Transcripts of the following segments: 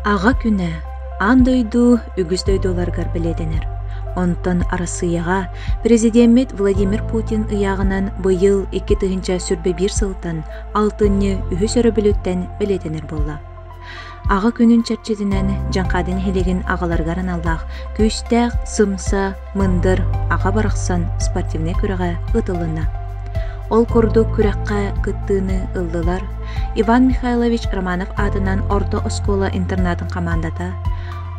Аҕа күнэ аан дойду үгүс дойдуларыгар бэлиэтэнэр. Онтон Арассыыйаҕа президеммит Владимир Путин ыйааҕынан быйыл 2021 сылтан алтынньы үһүс өрөбүлүттэн бэлиэтэнэр буолла. Аҕа күнүн чэрчитинэн Дьаҥхаады нэһилиэгин аҕаларыгар аналлаах күүстээх, сымса, мындыр аҕа барахсан спортивнай күрэҕэ ыытылынна. Ол курдук күрэххэ кыттыыны ыллылар Иван Михайлович Романов аатынан орто оскуола интернатын хамаандата,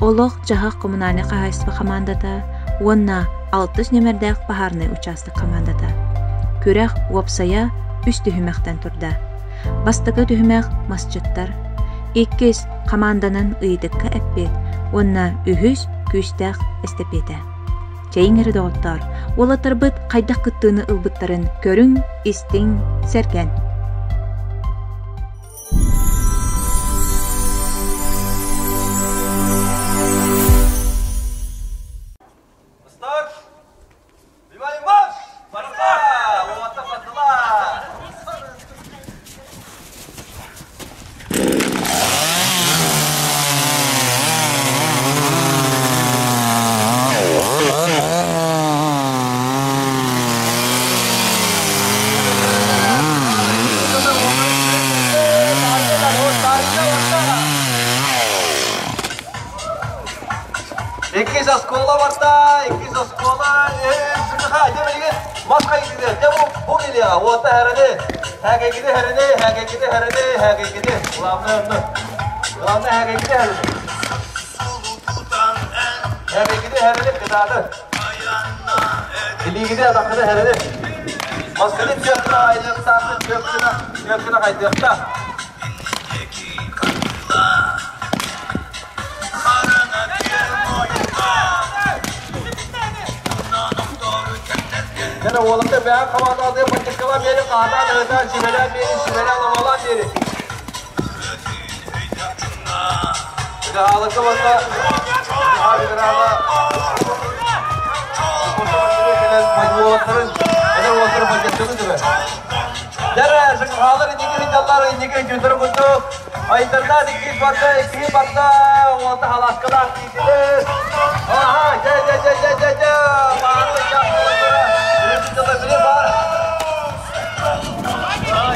олох-дьаһах коммунальнай хаһаайыстыба хамаандата уонна алтыс нүөмэрдээх баһаарынай учаастак хамаандата. Күрэх уопсайа үс түһүмэхтэн турда. Бастакы түһүмэх масчыттар, иккис хамаанданан ыйытыкка эппиэт уонна үһүс күүстээх эстэпиэтэ. Чэйиҥ эрэ доҕоттоор, уолаттарбыт хайдах кыттыыны ылбыттарын көрүҥ, истиҥ, сэргэн. Старт! Внимание, марш! Пошла! Вот пошла! Иккис оскуола барда, иккис оскуола, мас хайдыга, дьэ бу бу илиэҕэ, уота хэрэни, хэгэйгини хэрэни, хэгэйгини хэрэни, хэгэйгини, главное онно, главное хэгэйгини хэрэни. Хэгэйгини хэрэни кытааты. Илиигини атаххыны хэрэни. Масканы түөккүнэ айдыахтааххын, түөккүнэ, түөккүнэ хайдыахтаах. Дьэ, уолаттар бэйэҥ хамаандаҕытыгар баччаккалаан биэри, хаһытаан, ыһытаан, сибэлээн биэри, сибэлээн, омолоон биэри. Хаалыкка уонна Хаалыгыраама уолаттарын, эдэр уолаттары баччакканы түбэ. Дьэ, хаалар инники сылдьаллар, инники үчүгдэрэ курдук. Айдардаан иккис барда, иккиһи барда, уонна халааскалаах тиийдилэр. Аха, дьэ, дьэ, дьэ, дьэ, дьэ, дьэ, баары баар.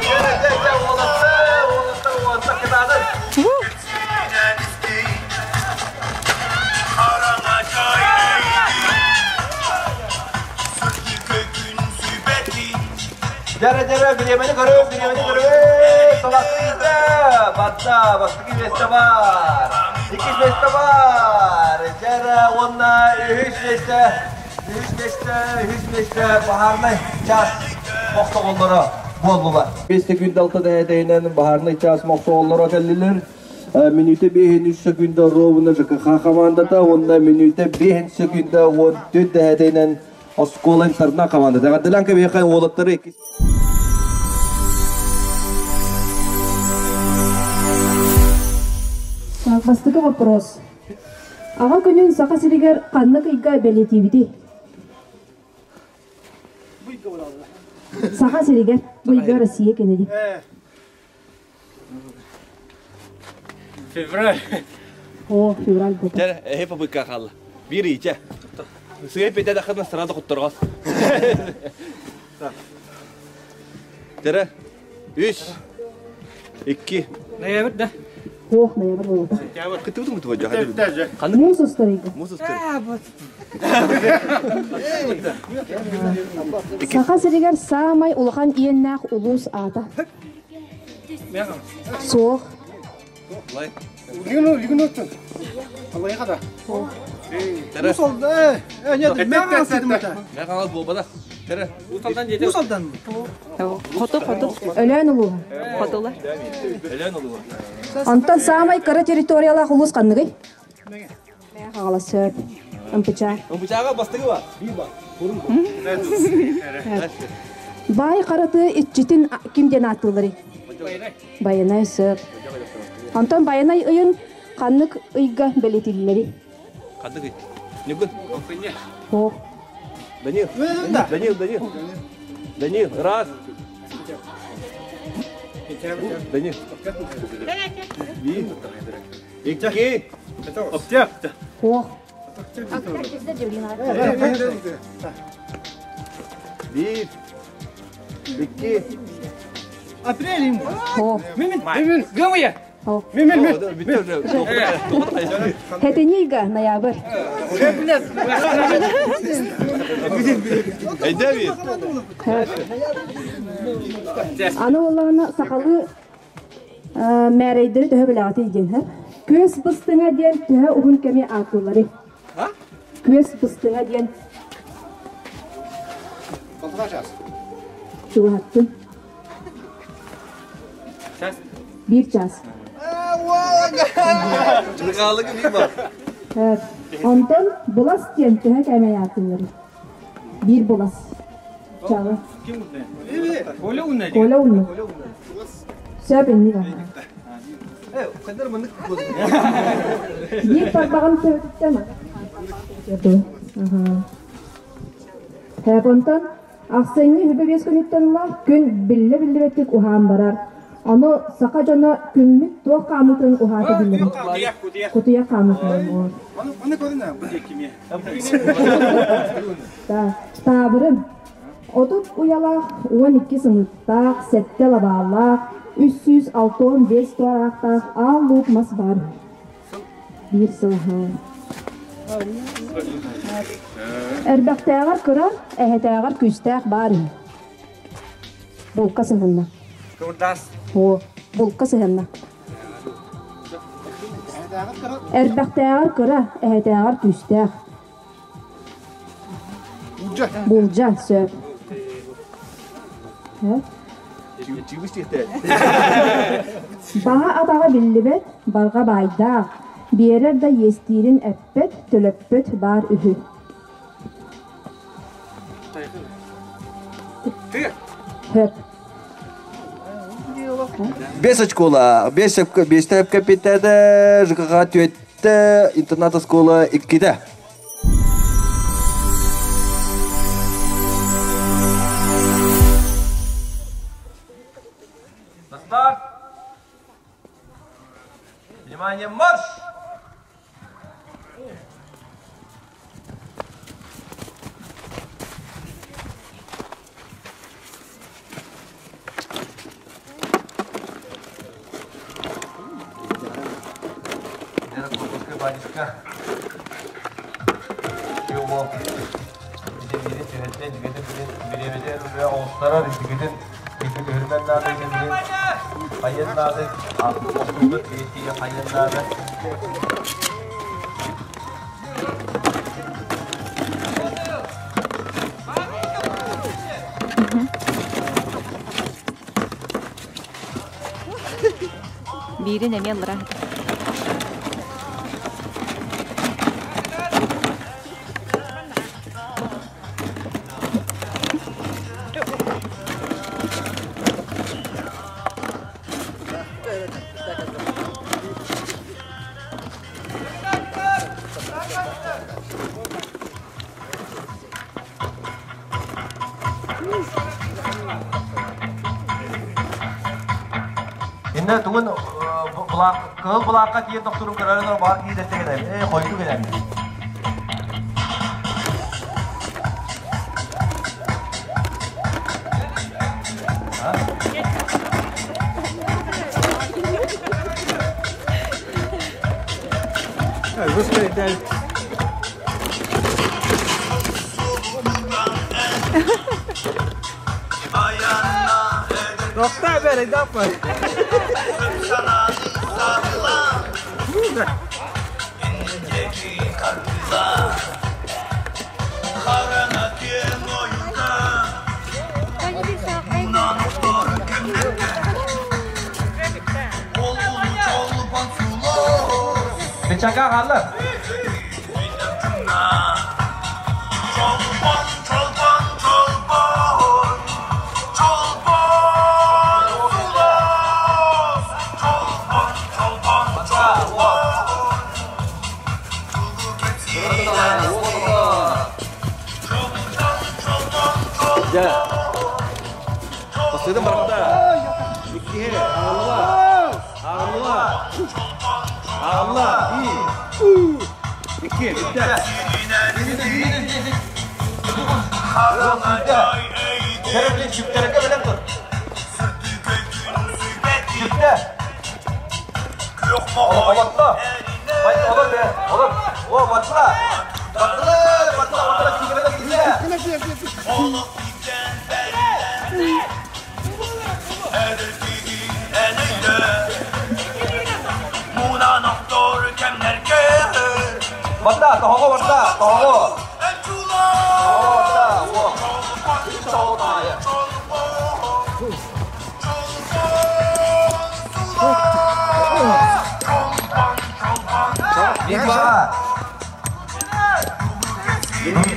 Дьэ, дьэ, дьэ, уолаттар, уолаттар, уолаттар кытаатын. Дьэрэ, дьэрэ, бириэмэни көрүҥ, бириэмэни көрүҥ! Салахсыйда! Батта, бастакы миэстэ баар! Иккис миэстэ баар! Дьэрэ уонна үһүс миэстэ, үһүс миэстэ, үһүс миэстэ баһаарынай чаас мохсоҕоллоро буоллулар. 5 секунд алта дэһэдэйинэн баһаарынай чаас мохсоҕоллоро кэллилэр. Мүнүүтэ 5 секунда ровно ЖКХ командата уонна мүнүүтэ 5 секунда 14 дэһэдэйинэн Оскуола интернат командата. Эҕэрдэлээн кэбиһиэххэ уолаттары иккис Так, бастакы вопрос. Аҕа күнүн Саха сиригэр ханнык ыйга бэлиэтиибитий? Саха сиригэр, бу ыйга Россия кэнэди. Февраль. О, февраль буолла. Дьэ, эһи попытка хаалла. Биир ичэ. Сыай петя дахына сразу кутторгос. Дьэ, үс, икки. Ноябрь да? Ох, ноябрь буолла. Кытыбытын кытыбы Ханнык? Муус устарыйга. Муус устарыйга. Саха сиригэр саамай улахан иэннээх улуус аата. Суох. Хоту, хоту. Өлөөн улууһа. Хотулар. Өлөөн улууһа. Онтон саамай кыра территориялаах улуус ханныгый? Хаҥалас сөп. Ымпычаа. Ымпычааға бастыгы бар. Биир бар. Баай хараты иччитин ким диэн ааттыылларый? Байанай сөп. Онтон Байанай ыйын ханнык ыйга бэлиэтииллэрий? Ханнык ый? Ньургун. Суох. Данил. Данил, Данил. Данил, раз. Данил. Биир. Икки. Суох. Биир. Икки. Апрель. Суох. Мин мин гымыя. Суох. Мин мин мин. Хэтинийга ноябрь. Эйдеби. Аны буоллаҕына сахалыы мээрэйдэри төһө билэҕитий диэн һэ? Күөс быстыҥа диэн төһө уһун кэми ааттыылларый? Күөс быстыҥа диэн чугаһаттын. Биир чаас. Чыргаалыгы биир бар. Онтон булас диэн төһө кээмэй ааттыылларый? Биир булас. Чаҕы. Коля унна. Коля унна. Сөп инник Хандар маннык Биир тарбаҕын төбөтүттэн Онтон ахсынньы үһүбэ биэс күнүттэн ыла күн биллэ-биллибэттик уһаан барар. Ону саха дьоно күммүт туох хаамыытын уһаата биллэрин. Кутуйах хаамыытынан буолар. Таабырын. 30 уйалаах, 12 сымыыттаах, сэттэ лабаалаах, 365 туораахтаах аал луук мас баар үһү. Биир сыл аһаан. Эрбэхтээҕэр кыра, эһэтээҕэр күүстээх баар үһү. Булка сыһынна. О, булка сыһынна. Эрбэхтээҕэр кыра, эһэтээҕэр күүстээх. Булдьа. Булдьа, сөп. Баҕа атаҕа биллибэт, барҕа баайдаах, биэрэр да иэстиирин эппэт, төлөппөт баар үһү. Хөп. Бес очкола, бес бестеп капитаны, ЖКХ түөттэ, интернат оскуола иккитэ. На старт! Внимание, марш! Батюшка. Чего? Бири түһэттен дигетин биремете уже оҕустарар дигетин түһүрмэн наада хайын наада охтугут тиийэ хайын наада. Биирин эмиэ ыллара. Инна тугун кыһыл булаакка тиийэн тохтуурун көрөрөн баар киирэтте кэлэн ээ хойду кэлэн. Бичака хаалла. Дьэ. Бастыгын барахта. Иккиһи. Аҕылла. Аҕылла. Алла, биир. Икки, үстэ. Кэрэ сүктэргэ бэлэм тур. Сүктэ. Олотто. Олор бе, олор. О, батла. Батла, батла, батла, кигерде кисе. Батла, тоҕо батла, тоҕо.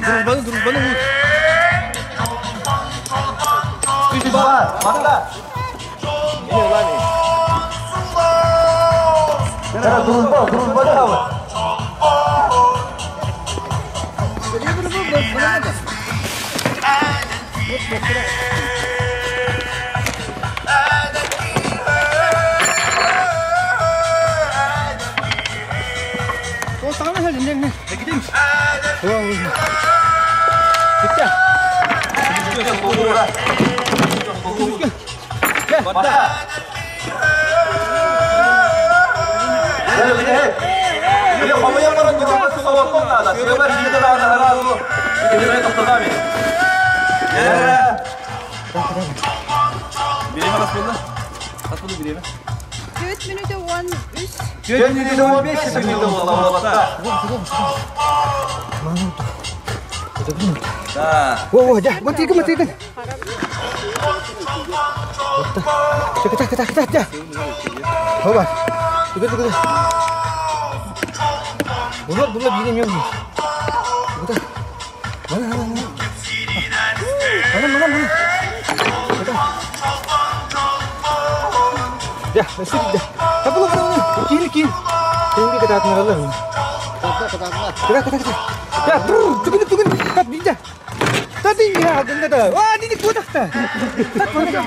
Дружбаны, дружбаны vur. Үс бар, батла. Дружба, дружба табы. 4 минута 13. 4 минута 15 секунда буолла. Да. О, да, вот тигэн, вот тигэн. Кыта, кыта, кыта, кыта. Хоба. Тугы, тугы. Була, була, бине мен. Кыта. Мана, мана, мана. Мана, мана, мана. Кыта. Да, сиди, да. Та була, була, була. Киин, киин. Киин кыта атнаралар. Кыта, кыта, кыта. Да, тугы, тугы. Тат бинде. Тат бинде, да. А, диди кудахта. Тат, мана.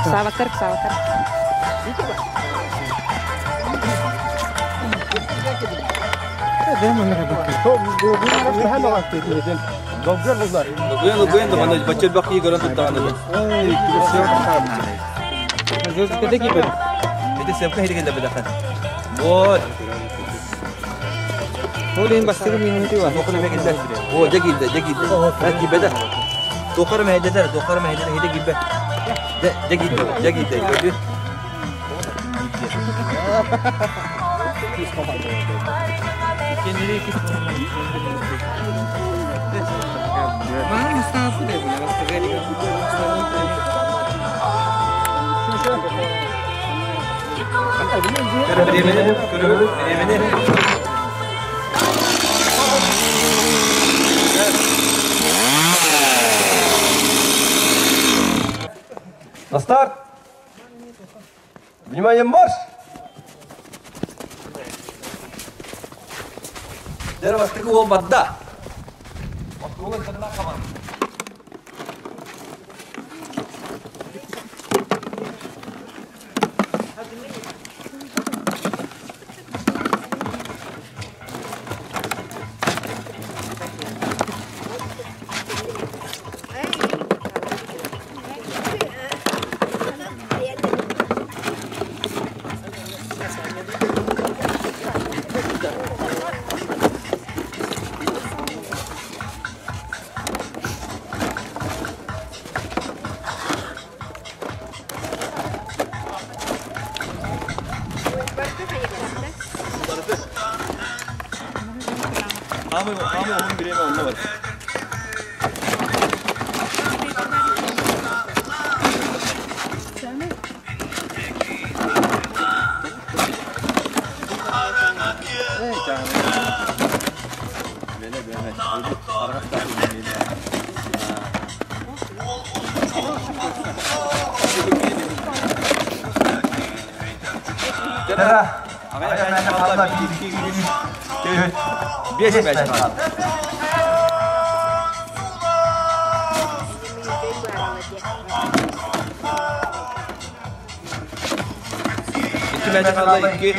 Савакар, савакар. На старт! Внимание, марш! Дерево стыкового вода. Хамы хамы уһун бириэмэ онно бар. Биэс мээчик хаалла. Икки мээчик хаалла, икки.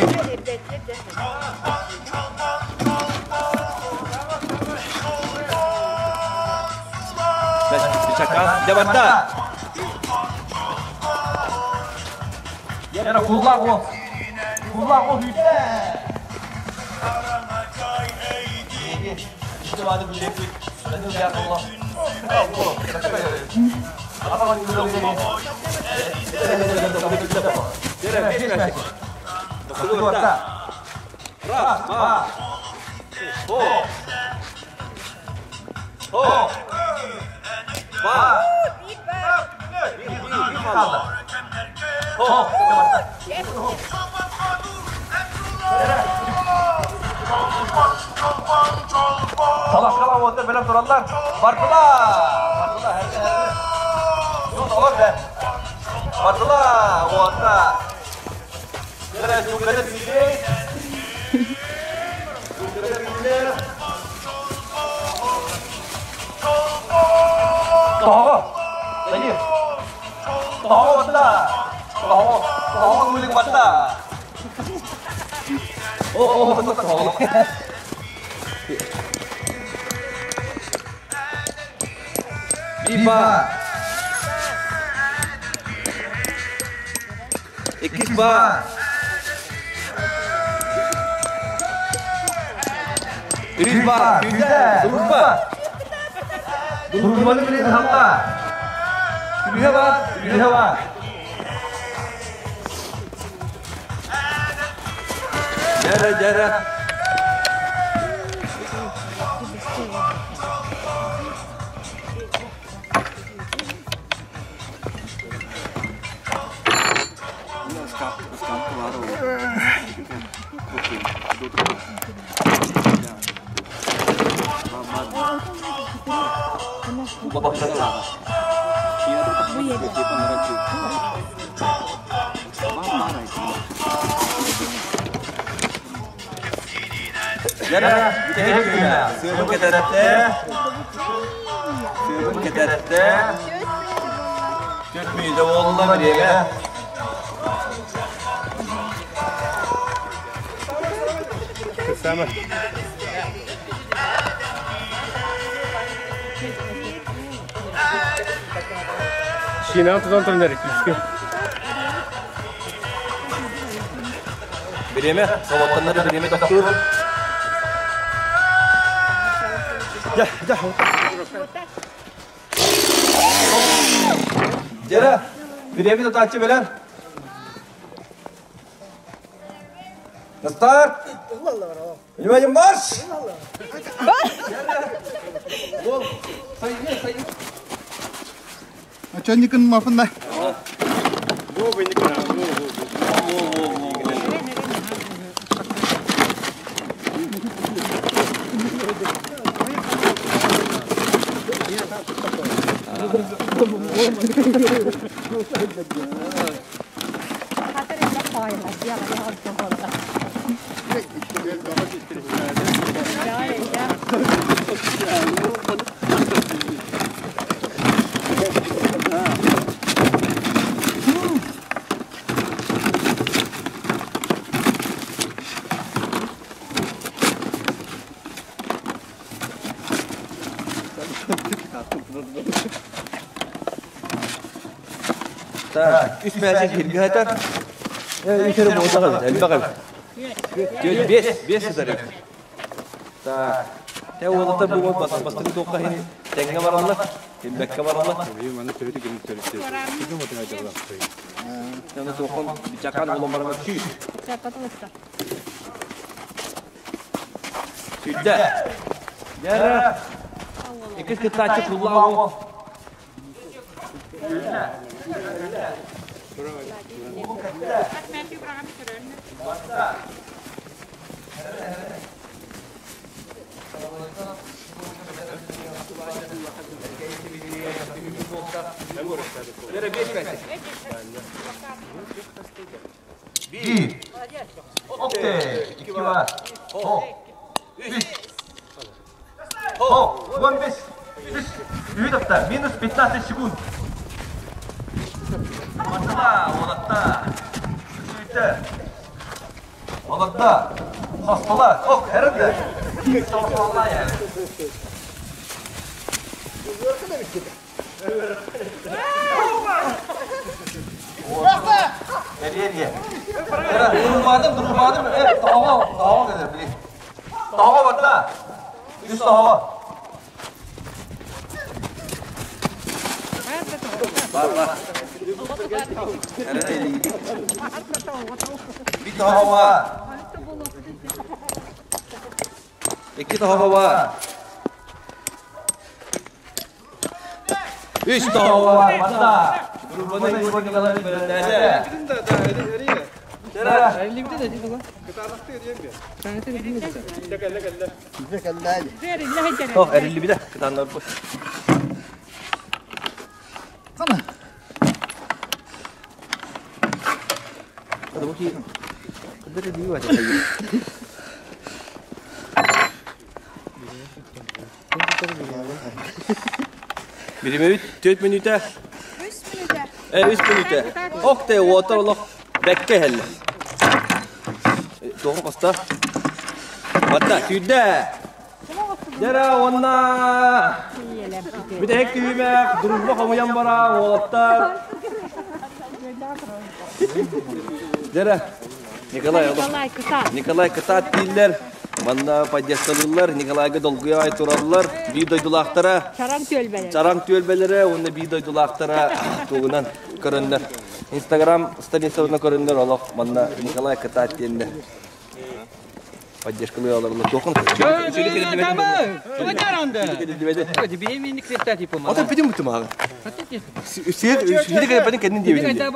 Чакан, дьэ барда. Яра куллаах ол. Куллаах ол үтэ. Раз, два, о, о, два, Талашкала уонна бэлэм тураллар. Бардылар! Бардылар! Yok be. Бардылар! Уонна. Кэлэ биле. Кэлэ биле. Тоҕо. Тайыр. Тоҕо батта. Тоҕо. Тоҕо гулик батта. О, о, тоҕо. Биба. Иккис ба. Үс ба. Күндэ. Дурба. Дурбаны билен халла. Күнүһэ бар, күнүһэ бар. Дьэрэ, дьэрэ. Дьэрэ, бүтэһик күнэ. Сыабын кэтэттэ. Сыабын кэтэттэ. Төрт мүнүүтэ буолла бириэмэ. Шинан тутан турнар күүскэ. Бириэмэ, соботтаннары бириэмэ тохтуур. Дьэ, дьэ. Дьэрэ, бириэмэ тутааччы бэлэм. На старт! Внимание, марш! Начальникын мафында. Так, үс мээчик киргиһэтэр. Үс эрэ буолтаҕа эбит, элбэх эбит. Түөрт, биэс, биэс сытар эбит. Так, те уолаттар бу бастакы туохха иһин тэҥҥэ бараллар, кимбэккэ бараллар. Аны туоххон бичакаан уолан баран сүүс. Сүүрдэ. Дьэ, иккис кыттааччы Куллаа уол. Биир. Окей. Икки бар. О. Үс. О, 15. Үс. Үһү Минус 15 секунд. Матта, олатта. Сүйті. Олатта. Хостола. Ок, эрэнде. Тоқола я. Эрия. Durmadım, durmadım. Evet, tamam, tamam dedi. Tamam hatta. Үс тоһоҕо. Бар, бар. Биир тоһоҕо бар. Икки тоһоҕо бар. Үс тоһоҕо бар. Манна. Группаны Егор Николаевич бэлэмнээтэ. Тоқ эриллибитэ кытааннарбыт. Биримэбит 4 мүнүүтэ. 3 мүнүүтэ. 3 мүнүүтэ. Ох те уотар олох бэккэ хелле. Тоҕу коста. Батта сүүрдэ. Дера онна. Бүтэһик түһүмэх, дружба хомуйан бара уолаттар. Дера Николай Николай кытаат. Николай кытаат дииллэр. Манна поддержкалыыллар, Николайга долгуйа тураллар. Биир дойдулаахтара. Чараҥ түөлбэлэрэ. Чараҥ түөлбэлэрэ уонна биир дойдулаахтара тугунан көрөннөр. Инстаграм страницабына көрөннөр олох манна Николай кытаат диэннэр. Поддержкалыы аларлар. Туохун Ото питим бутум ага. Сиэр кэлбэтин кэннин диэбитин.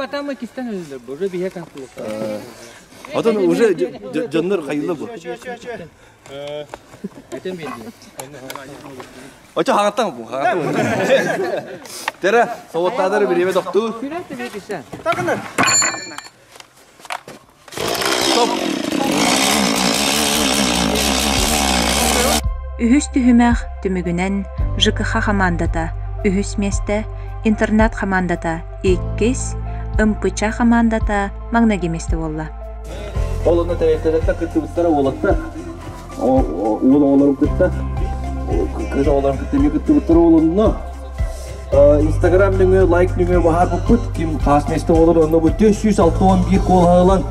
Отон уже дьоннор хайылла бу. Очо хаҥаттан бу, хаҥаттан. Тера, совоттаадары бириэме тохтуу. Стоп. Үһүс түһүмэх түмүгүнэн ЖКХ хамаандата үһүс миэстэ, интернат хамаандата иккис, МПЧ хамаандата маҥнайгы миэстэ буолла. Ол онно тэрилтэлэртэн кыттыбыттара уолаттар. Уол оҕолорун кытта, кыыс оҕолорун кытта эмиэ кыттыбыттара ол онно. Инстаграм нөҥүө лайк нөҥүө баһаарбыппыт. Ким хаас миэстэ буолар онно бу 461 куолаһылан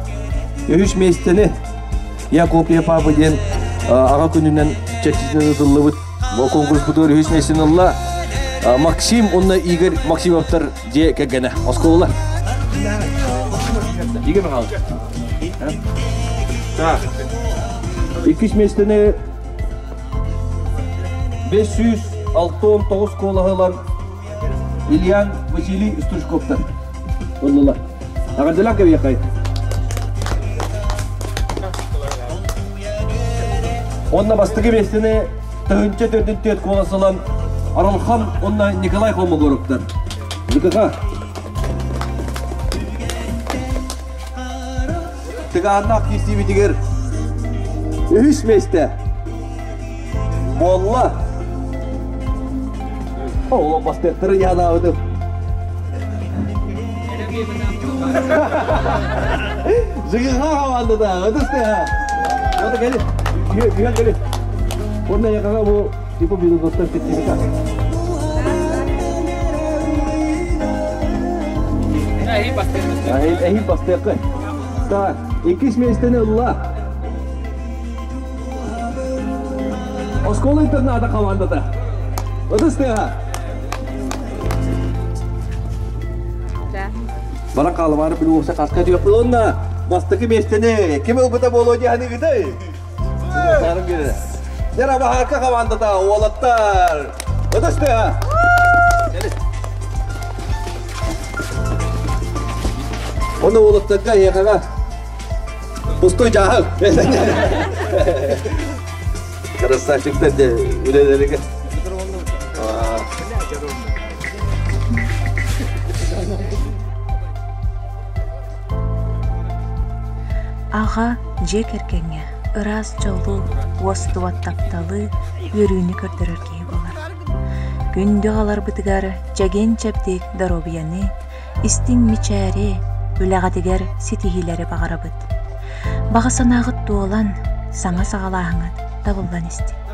үһүс миэстэни Я копия папы диэн аҕа күнүнэн чэрчитинэн ытыллыбыт бу конкурспутугар үһүс миэстэни ылла Максим уонна Игорь Максимовтар дьиэ кэргэнэ оскуолалар. Игорь Михайлович. Так. Иккис миэстэни 569 куолаһы ылан Ильян Василий Стручковтар ыллылар. Аҕырдылаах кэбиэххэй. Онно бастакы миэстэни 1044 куолас ылан Арылхан уонна Николай Холмогоровтар. ЖКХ. Тыгааннаах киирсиибитигэр үһүс миэстэ буолла. Ол бастыктары янаабытым. ЖКХ командата, ытыс тыаһа. Вот кели. Үһүөн кели. Онна якага бу типа билдоттар сертификат. Эһи бастыаккы. Так, иккис миэстэни ылла. Оскуола интерната командата. Ытыс тыаһа. Бара хаалымаары билуоса хаска түөхпүт уонна бастакы миэстэни ким ылбыта буолуо диэхини ыытай. Саарым биэрэ. Дьэ, баһаарка хамаандата уолаттар. Өтөстө! Оны уолаттарга эйиэхэҕэ пустой дьааһык. Красавчиктар дьэ үлэлэригэр. Аҕа дьиэ кэргэҥҥэ ыраас дьолу, уостубат тапталы, үөрүүнү көрдөрөр киһи буолар. Күндү аҕаларбытыгар чэгиэн-чэбдик доруобуйаны, истиҥ мичээри, үлэҕитигэр ситиһиилэри баҕарабыт. Баҕа санааҕыт туолан, саҥа саҕалааһыҥҥыт табыллан истин.